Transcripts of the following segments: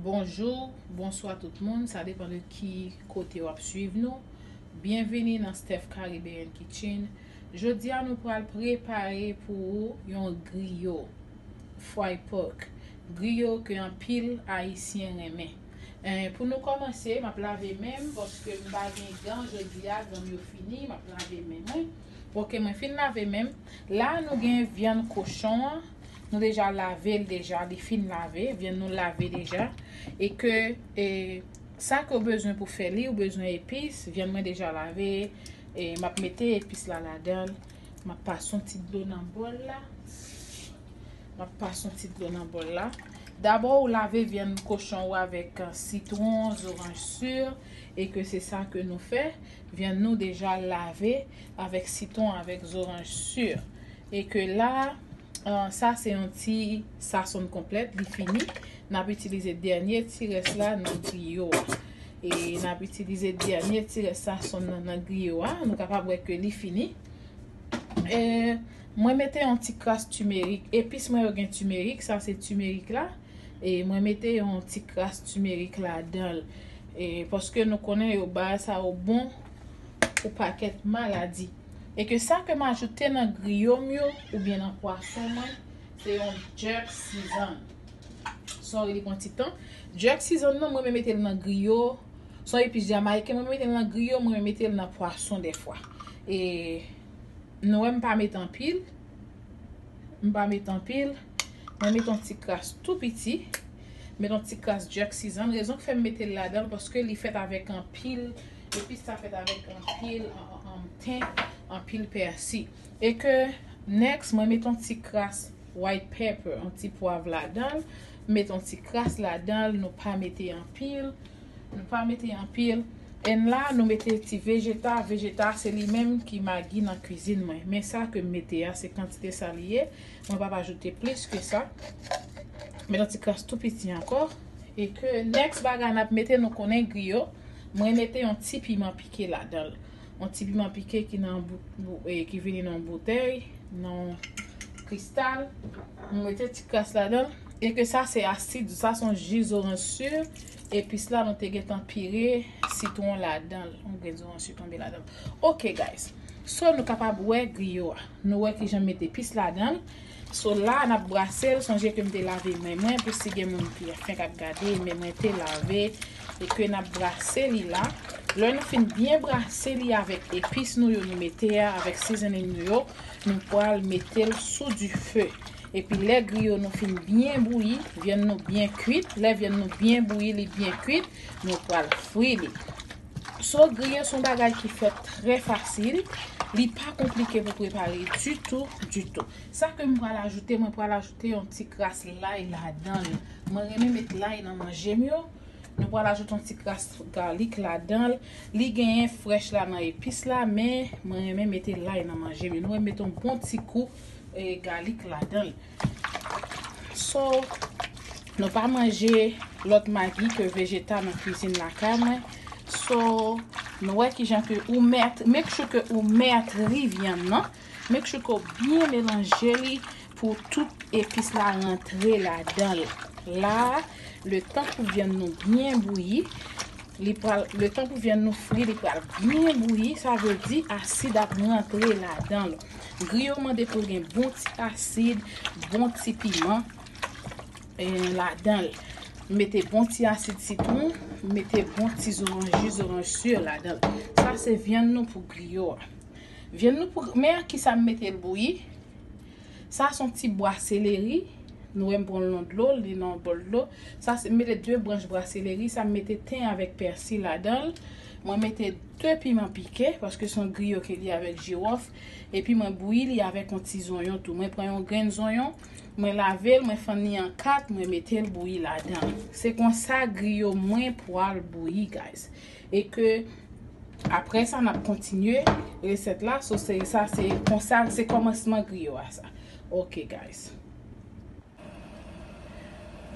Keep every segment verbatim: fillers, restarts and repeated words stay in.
Bonjou, bonswa tout moun, sa depann de ki kote w ap swiv nou. Byenvini nan Steph Caribbean Kitchen. Jodi a nou pral prepare pou ou yon griyo, fried pork, griyo ke anpil Ayisyen renmen. Eh, pou nou kòmanse, m ap lave men m paske m pa gen gan jodi a, gan m yo fini, m ap lave men mwen. Ok, mwen fin lave men m. La, nou gen vyann kochon an. Nou deja lave l deja, li fin lave. Vyann nou lave deja. E ke, e, sa ke w bezwen pou fè li, ou bezwen epis. Vyann mwen deja lave. E m ap mete epis la ladan l. M ap pase yon ti dlo nan bòl la. M ap pase yon ti dlo nan bòl la. Dabò, ou lave vyann kochon ou avèk, eh, sitwon, zoranj si, e ke se sa ke nou fè. Vyann nou deja lave avèk sitwon, avèk zoranj si. E ke la, eh, sa se yon ti sasonn konplèt, li fini. N ap itilize dènye ti rès la nan griyo a. E n ap itilize dènye ti rès sasonn nan nan griyo a. Nou kapab wè ke li fini. E, mwen mete yon ti kras timerik. Epis mwen yo gen timerik, sa se timerik la. E mwen mete yon ti kras timerik ladan l. E, paske nou konnen yo bagay sa yo bon pou pakèt maladi. E ke sa ke m ajoute nan griyo m yo, oubyen nan pwason mwen, se yon jerk season. Sorry, li pran ti tan. Jerk season nan, mwen mete l nan griyo. Se yon epis jamayiken, mwen mete l nan griyo, mwen mete l nan pwason dèfwa. E nou wè m pa met anpil. M pa met anpil. Mwen met yon ti kras tou piti. Met yon ti kras jerk season. Rezon k fè m mete l ladan l, paske li fèt avèk anpil, epis sa fèt avèk anpil, an, an, an, ten, anpil pèsi. E ke, next, mwen met yon ti kras white pepper, yon ti pwav ladan l. Met yon ti kras ladan l, nou pa mete anpil. Nou pa mete anpil. And la, nou mete ti vejeta. Vejeta, se li menm ki magi nan kwizin mwen. Men sa ke m mete a, se kantite sa li ye. Mwen p ap ajoute plis ke sa. Met yon ti kras tou piti ankò. E ke next bagay n ap mete, nou konnen griyo. Mwen mete yon ti piman pike ladan l. Yon ti piman pike ki nan bout-, bou-, e, ki vini nan yon boutèy, nan yon kristal. M mete ti kras ladan l. E ke sa se asid, sa se yon ji zoranj si. Epis la nou te gentan pire sitwon ladan l. Yon grenn zoranj si tonbe ladan l. Ok, guys. So, nou kapab wè griyo a. Nou wè kijan m mete epis ladan l. So, la, n ap brase l. Sonje ke m te lave men mwen pou si gen moun ki fenk ap gade, men mwen te lave. E ke n ap brase li la. Lè nou fin byen brase li avèk epis nou yo nou mete a, avèk seasoning nou yo, nou pral mete l sou dife. Epi lè griyo nou fin byen bouyi, vyann nou byen kwit. Lè vyann nou byen bouyi, li byen kwit, nou pral fri li. So, griyo se yon bagay ki fèt trè fasil. Li pa konplike pou prepare ditou, ditou. Sa ke m pral ajoute, mwen pral ajoute yon ti kras lay ladan l. Mwen renmen met lay nan manje m yo. Nou pral ajoute yon ti kras galik ladan l. Li genyen frèch la nan epis la, men mwen renmen mete lay nan manje m yo. Nou renmen mete yon bon ti kou, e, galik ladan l. So, nou pa manje lòt magi ke vejeta nan kwizin lakay mwen. So, nou wè kijan ke ou mèt, make sure ke ou mètri vyann nan. Make sure ke w byen melanje li pou tout epis la rantre ladan l. La, letan pou vyann nou byen bouyi, li pral, letan pou vyann nou fri, li pral byen bouyi, sa vle di asid ap rantre ladan l. Griyo mande pou l gen bon ti asid, bon ti piman, e, ladan l. Mete bon ti asid sitwon, mete bon ti zoranj, ji zoranj si ladan l. Sa se vyann nou pou griyo a. Vyann nou pou, men kisa m mete l bouyi? Sa se yon ti bwa seleri. Nou wè m pran yon dlo, li nan yon bòl dlo. Sa se, m mete de branch bwa seleri, sa m mete ten avèk pèsi ladan l. Mwen mete de piman pike, paske se yon griyo ke li avèk jiwòf. Epi mwen bouyi li avèk yon ti zonyon tou. Mwen pran yon grenn zonyon, mwen lave l, mwen fann li an kat, mwen mete l bouyi ladan l. Se konsa griyo mwen pral bouyi, guys. E ke apre sa, n ap kontinye resèt la. So, se, sa, se konsa, se kòmansman griyo a sa. Ok, guys.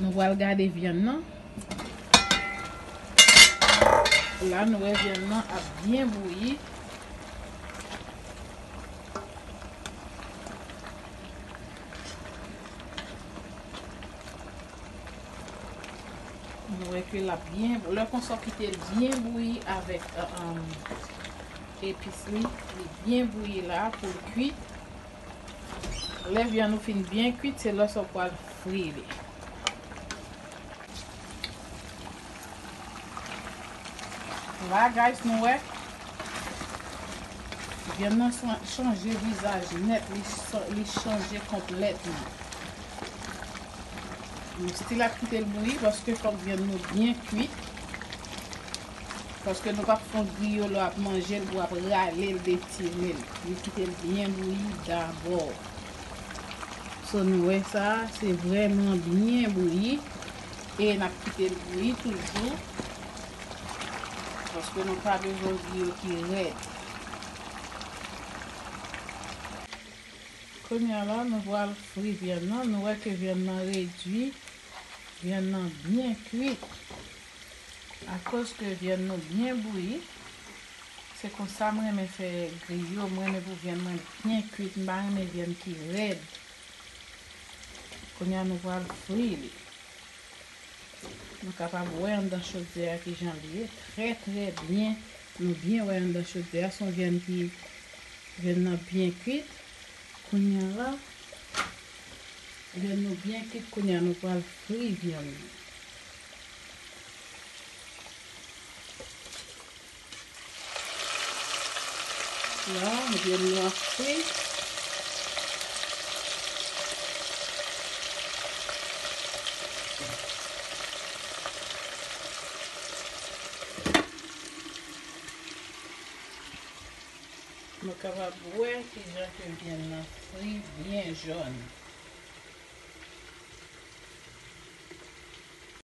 Nou pral gade vyann nan. La, nou wè vyann nan ap byen bouyi. Nou wè ke l ap byen, lè konsa w kite l byen bouyi avèk, euh, euh, epis li, li byen bouyi la pou l kuit. Lè vyann ou fin byen kuit, se lè sa w pral fri li. La, guys, nou wè. Vyann nan chan-, chanje vizaj nèt, li sa-, li chanje konplètman. Nou still ap kite l bouyi paske fòk vyann nou byen kuit. Paske nou p ap fè yon griyo lè w ap manje l pou w ap rale l, detire l. Nou kite l byen bouyi dabò. So, nou wè sa, se vrèman byen bouyi. E n ap kite l bouyi toujou. Paske nou pa bezwen griyo ki rèd. Kounye a la, nou pral fri vyann nan. Nou wè ke vyann nan redui. Vyann nan byen kuit. Akoz ke vyann nou byen bouyi, se konsa m renmen fè griyo. M renmen pou vyann mwen byen kuit. M pa renmen vyann ki rèd. Kounye a, nou pral fri li. Nou kapab wè anndan chodyè a kijan li ye. Trè, trè byen. Nou byen wè anndan chodyè a. Se yon vyann ki, vyann nan byen kuit. Kounye a la, vyann nou byen kuit. Kounye a, nou pral fri vyann nan. La, vyann nou ap fri. Nou kapab wè kijan ke vyann nan fri byen jòn.